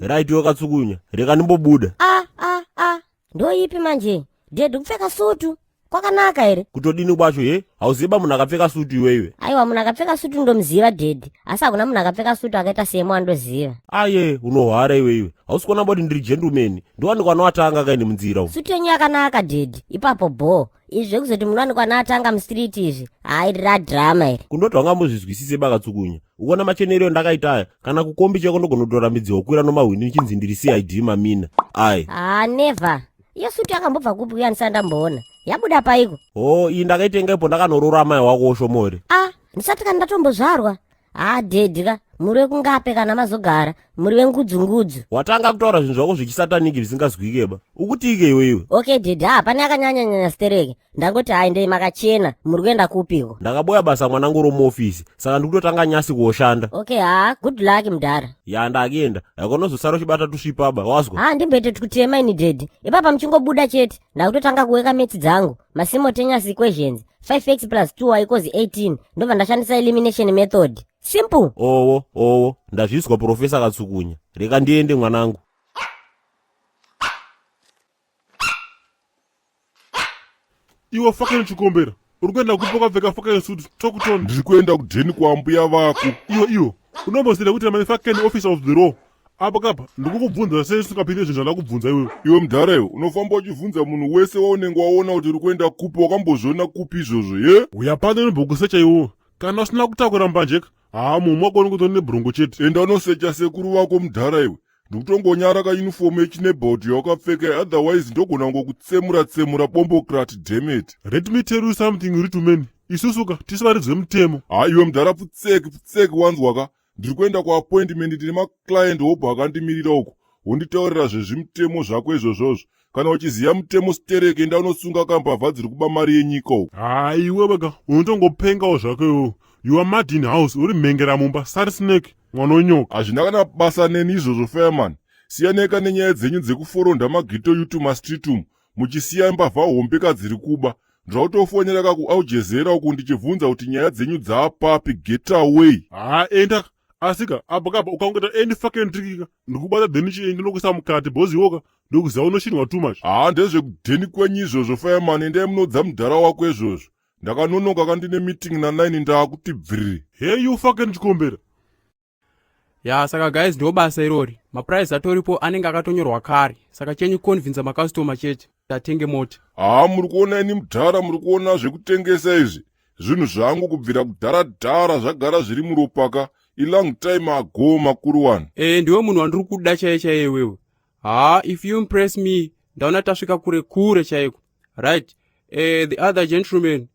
Right wakatsukunya reka ndimbobuda. A a a ndoipi manje dhedhi kupfeka sutu kwakanaka here? Kutodini kwacho he hauziva munhu akapfeka sutu iweiwe. Aiwa munhu akapfeka sutu ndomuziva dhedhi asi hakuna munhu akapfeka sutu akaita semo andoziva. Aye unohwara iweiwe hausi kuona boti ndiri gentleman ndowanikwa anowatanga kaini munzira umu. Sutu yenyu yakanaka dhedhi ipapo bhoo izvi zvekuzoti munowanikwa naatanga mustreet izvi haa iri radrama iri. Kundoti wangambozvizwisise bakatsukunya ukuona machenero endakaita aya kana kukombi chako ndogonotorambidziwa kukwira nomahwindi ndichinzi ndiri cid mamina ai haa never iyo sutu yakambobva kupi uya ndisati ndamboona yabuda paiko ho iyi ndakaitenga ipo ndakanorora amai wako oshomore a ndisati kana ndatombozvarwa haa dhedhi ka muri wekungape kana mazogara muri wengudzungudzu watanga kutaura zvinhu zvako zvechisataniki zvisingazwikeba ukutiike iwe iwe okay dhedhi haa pane akanyanyanyanya stereke ndangoti hai ndei makachena muri kuenda kupiko ndakaboya basa mwanangu romuofisi saka ndikutotanga nyasi kuoshanda okay haa good luck mudhara ya ndakuenda yakonozosara uchibata tusvipaba wazwa haa ndimboite tukutema ini dhedhi ipapa muchingobuda chete ndakutotanga kuweka metsi dzangu masimultaneous equations 5x plus 2 equals 18 ndobva ndashandisa elimination method simple owo owo ndazvizwa profesa katsukunya reka ndiende mwanangu Iwe fucking chikombera uri kuenda kupi wakapfeka fucking suit tokutona ndiri kuenda kudheni kwaambuya vako iwe iwe unombosira kuti mai fucking officer of the law apa kapa ndikukubvunza sei usingapinde zvinhu zvandakubvunza iwewe iwe mudhara iwe unofamba uchibvunza munhu wese waunenge waona kuti uri kuenda kupi wakambozviona kupi izvozvo ye uya pano unombokusecha iwewe kana usina kutakura mbanjeka haa mumwe wako unongotori nebhurungu chete enda unosecha sekuru vako mudhara iwe ndikutongonyara kayunifomu yechinebhauti yawakapfeka otherwise ndogona kungokutsemura tsemura bombocrat dammit Let me tell you something little man isusuka tisu varidzi vemutemo ha iwe mudhara pfutseki pfutseki wanzwa ka ndiri kuenda kuappointment ndine maclient hobho akandimirira uko wonditaurira zvezvimutemo zvako izvozvozvo kana uchiziva mutemo stereke enda unosunga kambavha dziri kuba mari yenyika uko ha iwe wega unotongopengawo zvako iwewe you are mad in house uri mhengera mumba sari snake mwana wenyoka hazvina kana basa neni izvozvo fireman siyaneka nenyaya dzenyu dzekuforonda magito yutu mastreet umu muchisiya mbavha hombe kadziri kuba ndinotofonera kakualjezera uku ndichibvunza kuti nyaya dzenyu dzaapapi get away ha enda asika apa kapa ukangoita any fucking trick ka ndikubata dheni chii ndinokuisa mukati bhozi iwoka ndokuziva unoshinwa too much haa ndezvekudheni kwenyu izvozvo fireman endai munodza mudhara wako izvozvo ndakanonoka kandine meeting na9 ndaakuti bviri hey you fucking chikombera Ya saka guys ndo basa irori maprice atoripo anenge akatonyorwa kare saka chenyu convince macustomer chete atenge mota haa muri kuona ini mudhara muri kuona zvekutengesa izvi zvinhu zvangu kubvira kudhara dhara zvagara zviri muropaka ilong time ago makuru wani e ndiwe munhu wandiri kuda chaiye chaiye iwewe haa if you impress me ndaona tasvika kure kure chaiko right the other gentleman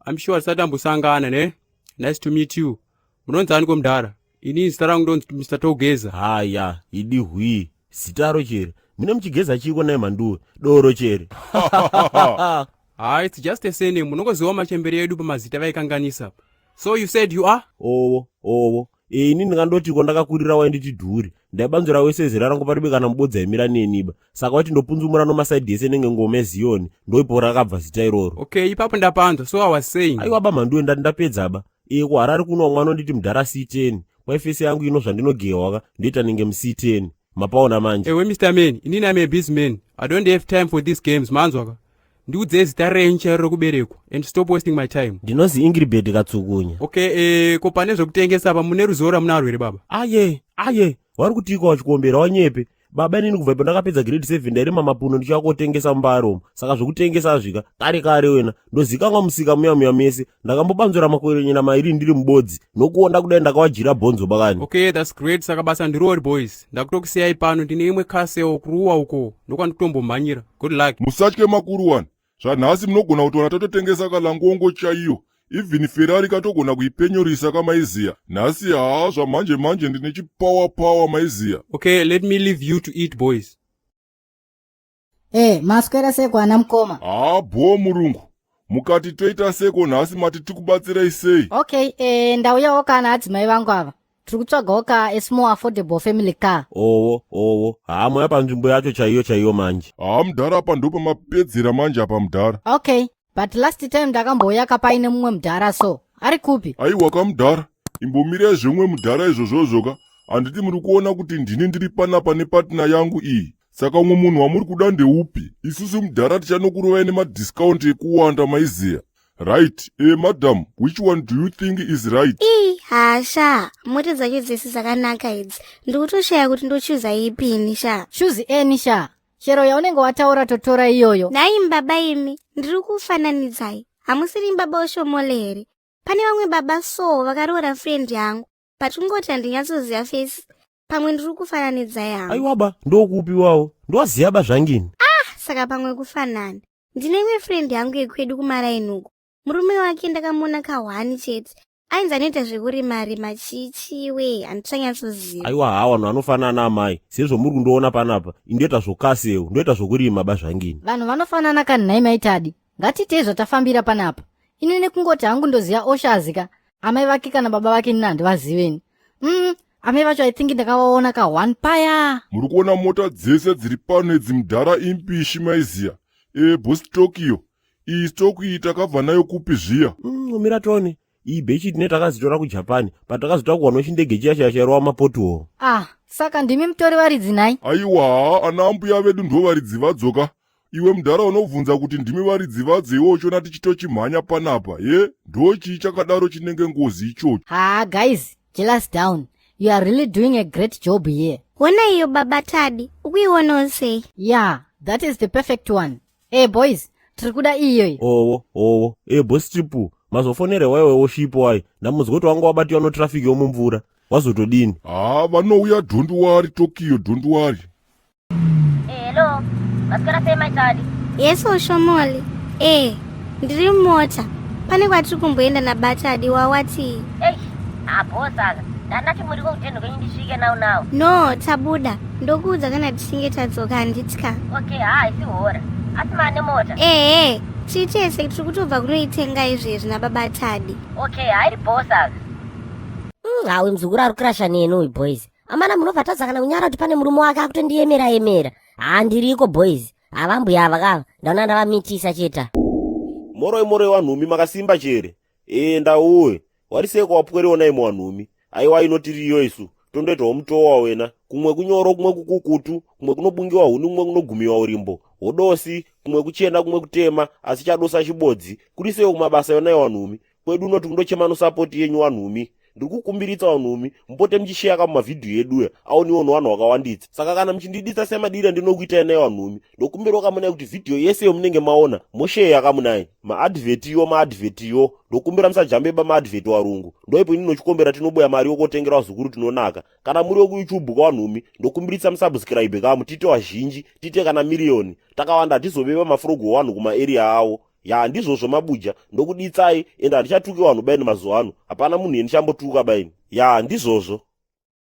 I'm sure tisati tambosangana ne nice to meet you munonzi ani komudhara ini zita rangu ndonzi Mr Togeza haya idi hwii zitaro chere mune muchigeza chiiko naye mhanduwe doro chere haa it's just a surname munongoziva machembere edu pamazita vaikanganisa so you said you are owo owo ini ndingandotiko ndakakurira wainditi dhuri ndaibanzura wese zera rangu paribe kana mubodzi aimira neniba saka waiti ndopunzumura nomasaidhi ese nenge ngoma eziyoni ndoipo rakabva zita iroro okay ipapo ndapanzwa so i was saying aiwa ba mhanduwe ndati ndapedza ba iye kuharare kuno mwana onditi mudhara c10 kwaifesi yangu ino zvandinogehwa ka ndoita nenge muc10 mapaona manje ewe mr man inini am a busy man i don't have time for these games manzwa ka ndiudzei zita renyu chairo rekuberekwa and stop wasting my time ndinozi ingribed katsukunya okay ko pane zvekutengesa apa mune ruzivo ramunarwo here baba aye aye wari kutiiko wachikombera wanyepe baba inini kubva ipo ndakapedza grade 7 ndairima mapuno ndichiva kotengesa mubari umu saka zvekutengesa azvika kare kare wena ndozikanwa musika muya muya mese ndakambobanzura makwerenyena mairi ndiri mubodzi nokuonda kudai ndakawajira bhonzo bakani okay that's great saka basa ndirori boys ndakutokusiyai pano ndine imwe castle kuruwa uko ndokwandikutombomhanyira good luck musatye makuru wani zvanhasi munogona kutoona tatotengesa kalangongo chaiyo even ferrari katogona kuipenyorisa kamaiziya nhasi haa zvamhanje manje ndine chipower power maiziya okay let me leave you to eat boys Eh, maswera seko ana mukoma. Haa bhoo murungu mukati toita seko nhasi mati tikubatsirai sei Okay, ndauyawo kana adzimai vangu ava. Tiri kutsvagawo ka a small affordable family car. Owo owo haa moya panzvimbo yacho chaiyo chaiyo manje haa mudhara apa ndopamapedzera manje apa mudhara Okay, but last time ndakambouya ka paine mumwe mudhara so. Ari kupi? Aiwa kamudhara imbomirai zvemwe mudhara izvozvozvo ka Handiti muri kuona kuti ndini ndiri panapa nepatina yangu iyi? Saka umwe munhu wamuri kuda ndeupi? Isusu mudhara tichanokurovai nemadiscount ekuwanda maiziya. Right, madam, which one do you think is right? Ii, haa sha, mota dzacho dzese dzakanaka idzi. Ndikutoshaya kuti ndochuza ipi ini sha. Choose any sha. Chero yaunenge wataura totora iyoyo. Nhai baba imi, ndiri kufananidzai. Hamusiri baba oshomole here? Pane vamwe baba so vakaroora friend yangu. But kungoti handinyatsoziva face. Pamwe ndiri kufananidzai hangu. Aiwaba, ndokupi wawo? Ndowaziya ba zvangini. Saka pamwe kufanana. Ndine imwe friend yangu yekwedu kumaraini uko. Murume wake ndakamuona kahwani chete. Ainzi anoita zvekurima-rima chichiwe, handichanyatsoziva. Aiwa haa vanhu vanofanana amai. Sezvo muri kundoona panapa, indoita zvokasewo, ndoita zvokurima ba zvangini. Vanhu vanofanana kani nhai maitadi. Ngatiitei zvatafambira panapa. Ini nekungoti hangu ndoziva Oshazi ka. Amai vake kana baba vake nini handivaziveni. Amai vacho I think ndakavaona ka one paya. Muri kuona mota dzese dziri pano idzi mudhara impishi maiziya. Boss Tokyo. Iyi stock iyi takabva nayo kupi zviya? Mira tone. Iyi bechi tine takazitora kuJapan, patakazotakurwa nochindege chiya chiya chairova mapothole. Ah, saka ndimi mutori varidzi nhai? Aiwa, haa ana ambuya vedu ndo varidzi vadzoka. Iwe mudhara unobvunza kuti ndimi varidzi vadzo iwe uchiona tichitochimhanya panapa. Ye, ndo chii chakadaro chinenge ngozi ichocho? Haa guys, jealous down. You are really doing a great job here. Hona iyo baba Tadi, ukuionawo sei? Yeah, that is the perfect one. Hey boys, tiri kuda iyoyi. Owo, owo. Boss Triple, mazofonerewa iwewo shipo wai. Ndamuzwa kuti wanga wabatiwa notraffic yomumvura. Wazotodini? Haa, vanouya don't worry Tokyo, don't worry. Hello, maswera sei maitadi? Yes Oshomole. Ndiri mumota. Pane kwatiri kumboenda nabatadi wawati. Ei, hapo saka. Ndandati muriko kutendo kwenyu ndisvike now now. No, tabuda. Ndokuudza kana tichinge tadzoka handitya. Okay, haa isi hora. Asi mane mota. Ehe, tiri tese tiri kutobva kunoitenga izvezvi nababa Tadi. Okay, hairi bho saka. Hawe mzukuru ari kurasha neni uyu boys. Amana munobva tadza kana kunyara kuti pane murume wake akutondiyemera yemera. Haa ndiriko boys. Havambuya ava kava. Ndaona ndavamitisa cheta. Moroi moroi wanhumi makasimba chere. Ndauwe. Wariseko wapweriwo naimo wanhumi. Aiwa inotiriyo isu. Tondoitawo mutowa wena. Kumwe kunyoro, kumwe kukukutu, kumwe kunobungiwa huni, kumwe kunogumiwa urimbo. Hodosi, kumwe kuchena, kumwe kutema, asi chadosa chibodzi. Kurisewo kumabasa yona wanhumi. Kwedu unoti kundochema nosapoti yenyu wanhumi. Ndiri kukumbiritsa wanhumi, mupote muchisheya kamumavhidhiyo eduya, aoniwo nevanhu vakawanditsa. Saka kana muchindiditsa semadira ndinokuitai naye wanhumi, ndokumbirawo kamunai kuti vhidhiyo yese yomunenge maona, mosheya kamunai. Maadvhetiyo, maadvhetiyo, ndokumbira musajambe bamaadvheti warungu. Ndoipo ini nochikombera tinobuya mari yokotengera vazukuru tinonaka. Kana muri wekuYouTube kawanhumi, ndokumbiritsa musubscribe kamu, tiite wazhinji, tiite kana miriyoni. Takawanda hatizoveva mafrogo wanhu kumaarea awo. Ya ndizvozvo mabuja, ndokuditsai ende handichatuki vanhu baini mazuva ano. Hapana munhu yendichambotuka baini. Ya ndizvozvo.